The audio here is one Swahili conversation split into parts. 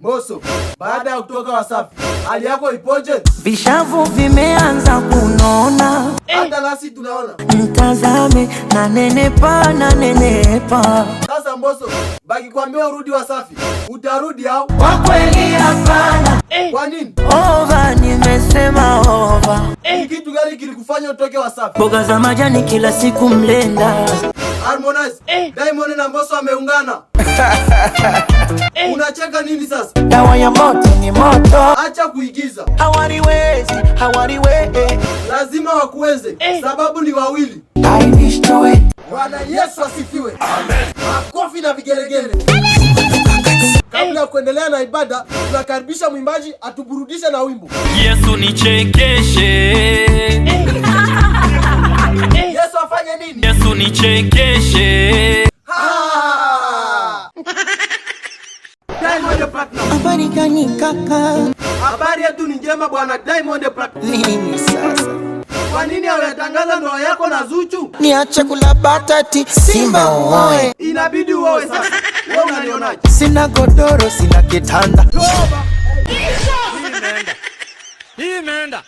Mbosso, baada ya kutoka Wasafi, hali yako ipoje? Vishavu vimeanza kunona, Hata nasi tunaona. Mtazame nanenepa, nanenepa. Sasa Mbosso, bakikwambia urudi Wasafi, utarudi au? Kwa kweli hapana. Kwa nini? Over, nimesema over. Ni kitu gani kilikufanya utoke Wasafi? Mboga za majani kila siku mlenda. Harmonize, Diamond na Mbosso ameungana. Unacheka nini sasa? Dawa ya moto ni moto. Acha kuigiza. Hawaniwezi, hawaniwezi. Lazima wakuweze, sababu ni wawili. I wish to it. Bwana Yesu asifiwe. Amen. Makofi na vigelegele. Kabla ya kuendelea na ibada, tunakaribisha mwimbaji atuburudishe na wimbo. Yesu nichekeshe. Yesu afanye nini? Yesu nichekeshe. Ha! Diamond Platnumz. Habari gani kaka? Habari yetu ni njema, bwana Diamond Platnumz. Nini sasa? Kwa nini hauyatangaza ndoa yako na Zuchu? Niache kula batati, Simba uoe. Inabidi uoe sasa. Wewe unanionaje? Sina godoro, sina kitanda. Toba. Hii imeenda.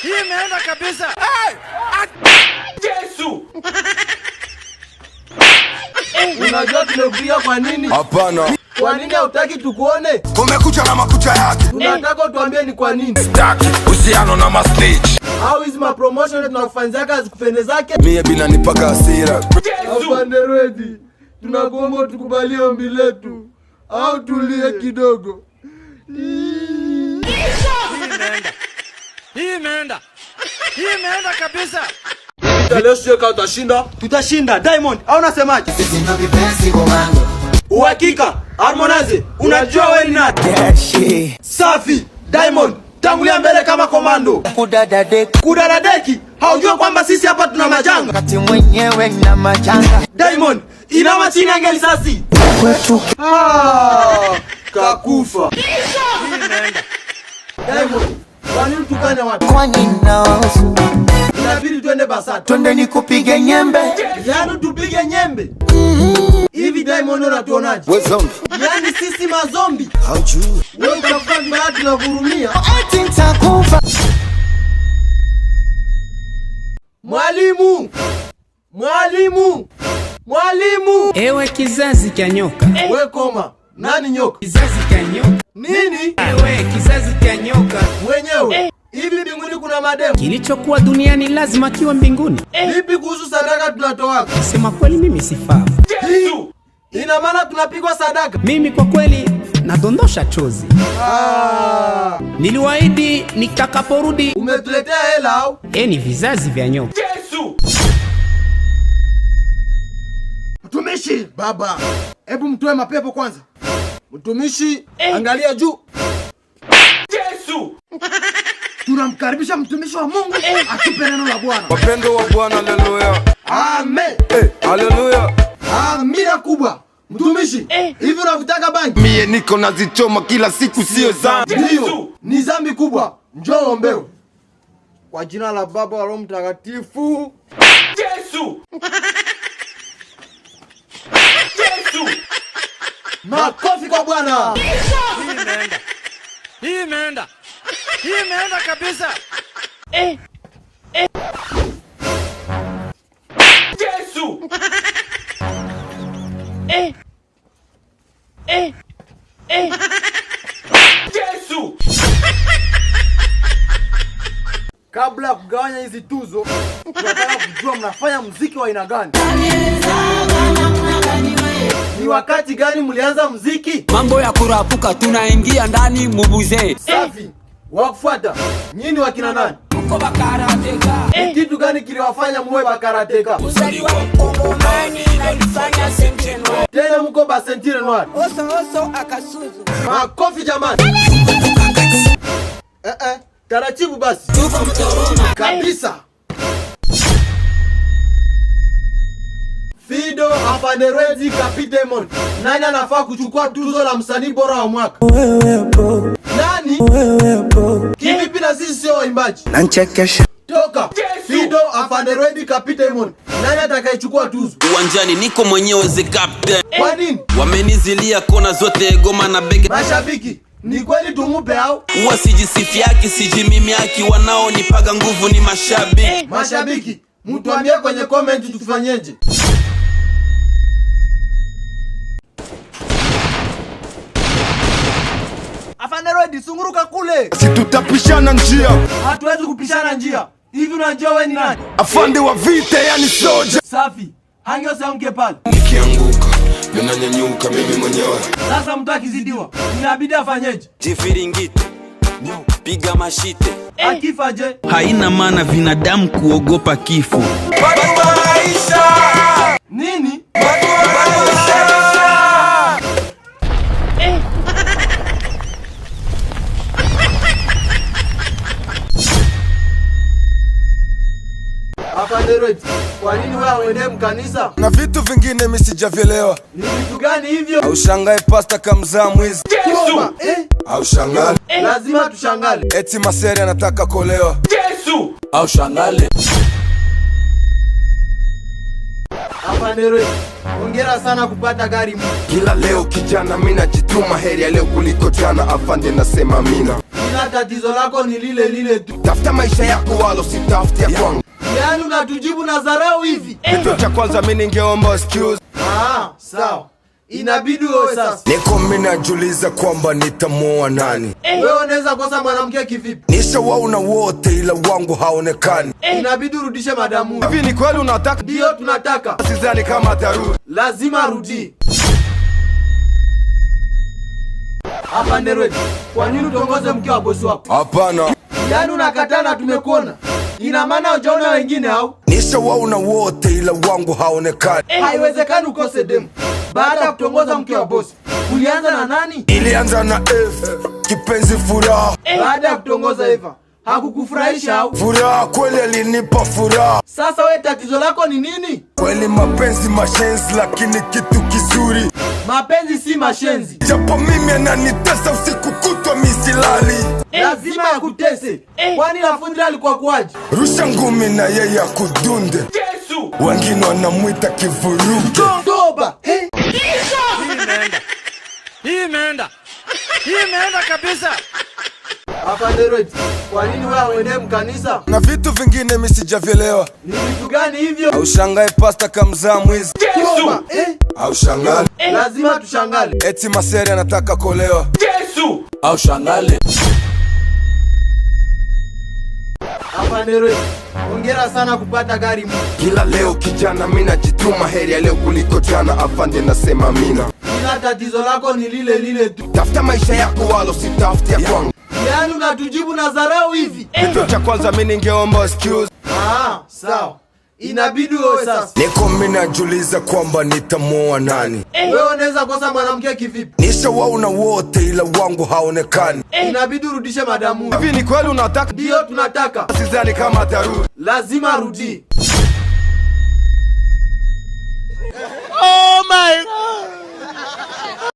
Hii imeenda kabisa. Yesu. Unajua tumekuja kwa nini? Hapana. Kwa nini hautaki tukuone? Kumekucha na makucha yake. Tunataka utuambie ni kwa nini. Sitaki uhusiano na masnitch. Au hizi ma promotion tunakufanyizaga hazikupendezake? Mie binanipaka hasira. Afande Redi, tunakuomba tukubalie ombi letu au tulie kidogo. Hii imeenda. Hii imeenda kabisa. Leo sio kama tutashinda. Tutashinda Diamond, au unasemaje? Uhakika Harmonize, unajua wewe ni nani? Safi Diamond, tangulia mbele kama komando. Kudadadeki. Kudadadeki, haujua kwamba sisi hapa tuna majanga? Kati mwenyewe na majanga. Diamond, inama chini ange risasi. Kwetu. Ah, kakufa. Diamond, kwa nini tukane watu? Kwani nawahusu? Inabidi twende Basata. Twende nikupige nyembe. Yaani tupige nyembe. Hivi Diamond unatuonaje? We zombie. Yaani sisi mazombi. Haujui. Wewe utakufa vibaya, tunahurumia. Eti nitakufa. Mwalimu! Mwalimu! Mwalimu! Ewe kizazi cha nyoka, We koma. Nani nyoka? Kizazi cha nyoka, Nini? Ewe kizazi cha nyoka. Mwenyewe. Hivi mbinguni kuna mademu? Kilichokuwa duniani lazima kiwe mbinguni. Vipi kuhusu sadaka tunatoa? Sema kweli, mimi sifaa. Ina maana tunapigwa sadaka? Mimi kwa kweli nadondosha chozi. Ah, Niliwaahidi nitakaporudi. Umetuletea hela au? Eni vizazi vya nyoka. Mtumishi, baba. Hebu mtoe mapepo kwanza. Mtumishi, angalia juu. Yesu. Tunamkaribisha mtumishi wa Mungu atupe neno la Bwana. Wapendo wa Bwana, haleluya. Amen. Eh, haleluya. Amina kubwa. Mtumishi, hivi unavutaka bangi? Mie niko nazichoma kila siku, sio zambi. Ndio, ni zambi kubwa. Njoo ombewe. Kwa jina la Baba wa Roho Mtakatifu. Yesu. Yesu. Makofi kwa Bwana. Hii imeenda. Hii imeenda kabisa. Yesu. Yesu. Kabla ya kugawanya hizi tuzo, tunataka kujua mnafanya muziki wa aina gani? Ni wakati gani mlianza muziki? Mambo ya kurapuka, tunaingia ndani mubuze. Safi. Wakufuata. Nyinyi wakina nani? Tuko bakarateka. Ni kitu gani kiliwafanya muwe bakarateka? Kuzaliwa Mkongomani inanifanya ceinture noire. Tena mko ba ceinture noire. Oso oso akasuzu. Makofi jamani. Eh eh, taratibu basi. Tuko Mtoroma. Kabisa. Fido, Afande Redi, Kapi Diamond. Nani anafaa kuchukua tuzo la msanii bora wa mwaka? Nani? Kivipi na sisi sio waimbaji? Nanchekesha. Toba. Toka. Fido, Afande Redi, Kapitemon. Nani atakayechukua tuzo? Uwanjani niko mwenyewe the captain. Kwa nini? Wamenizilia kona zote, goma na bege. Mashabiki, ni kweli tumupe au? Huwa sijisifiaki, sijimimiaki, wanaonipaga nguvu ni mashabiki. Mashabiki, mtuambie kwenye comment tufanyeje? Afande Redi, sunguruka kule. Si tutapishana njia. Hatuwezi kupishana njia. Hivi unajua wewe ni nani? Afande wa vita, yani soja. Safi. Hangi usiamke pale. Nikianguka ninanyanyuka mimi mwenyewe. Sasa mtu akizidiwa, inabidi afanyeje? Jifiringite, piga mashite. Akifa je? Haina maana binadamu kuogopa kifo. Nini? Afande Redi, kwa nini wewe hauende mkanisa? Na vitu vingine mimi sijavielewa. Ni vitu gani hivyo? Aushangae pasta kamzaa mwizi. Toba, eh? Aushangale Lazima tushangale. eti Maseri anataka kuolewa. Aushangale. Afande Redi, hongera sana kupata gari mpya. Kila leo kijana mimi najituma, heri ya leo kuliko jana. Afande nasema mina. Ila tatizo lako ni lile lile tu. Tafuta maisha yako walo sitafuti ya kwangu. Yaani unatujibu na dharau hivi? Kitu cha kwanza mimi ningeomba excuse. Ah, sawa. Inabidi wewe sasa. Niko mimi najiuliza kwamba nitamuoa nani. Wewe unaweza kosa mwanamke kivipi? Nishawaona wote ila wangu haonekani. Inabidi urudishe madamu. Hivi ni kweli unataka? Ndio tunataka. Sidhani kama atarudi. Lazima arudi. Afande Redi, kwa nini utongoze mke wa bosi wako? Hapana. Yaani unakataa na tumekuona. Ina maana hujaona wengine au? Nishawaona wote ila wangu haonekani. Haiwezekani ukose demu. Baada ya kutongoza mke wa bosi, ulianza na nani? Ilianza na F, kipenzi furaha. Baada ya kutongoza Eva, hakukufurahisha au? Furaha kweli alinipa furaha. Sasa we tatizo lako ni nini? Kweli mapenzi mashenzi, lakini kitu kizuri. Mapenzi si mashenzi. Japo mimi ananitesa usiku kutwa misilali. Lazima yakutese. Kwani Lafundra alikuwa kuaje? Rusha ngumi na yeye akudunde. Wengine wanamwita kivuruge. Toba. Eh? Hii imeenda. Hii imeenda kabisa. Afande Redi, kwa nini wewe hauende mkanisa? Na vitu vingine mimi sijavielewa. Ni vitu gani hivyo? Aushangae pasta kamzaa mwizi. Toba. Eh? Aushangale Lazima tushangale. eti Maseri anataka kuolewa. Aushangale. Afande Redi, hongera sana kupata gari mpya. Kila leo kijana mimi najituma, heri ya leo kuliko jana. Afande nasema mina. Ila tatizo lako ni lile lile tu. Tafuta maisha yako walo sitafuti ya kwangu. Yaani unatujibu na dharau hivi? Kitu cha kwanza mimi ningeomba excuse. Ah, sawa. Inabidi wewe sasa. Niko mimi najiuliza kwamba nitamuoa nani. Wewe unaweza kosa mwanamke kivipi? Nishawaona wote ila wangu haonekani. Inabidi urudishe madamu. Hivi ni kweli unataka? Ndio tunataka. Sidhani kama atarudi. Lazima arudi. Oh my God.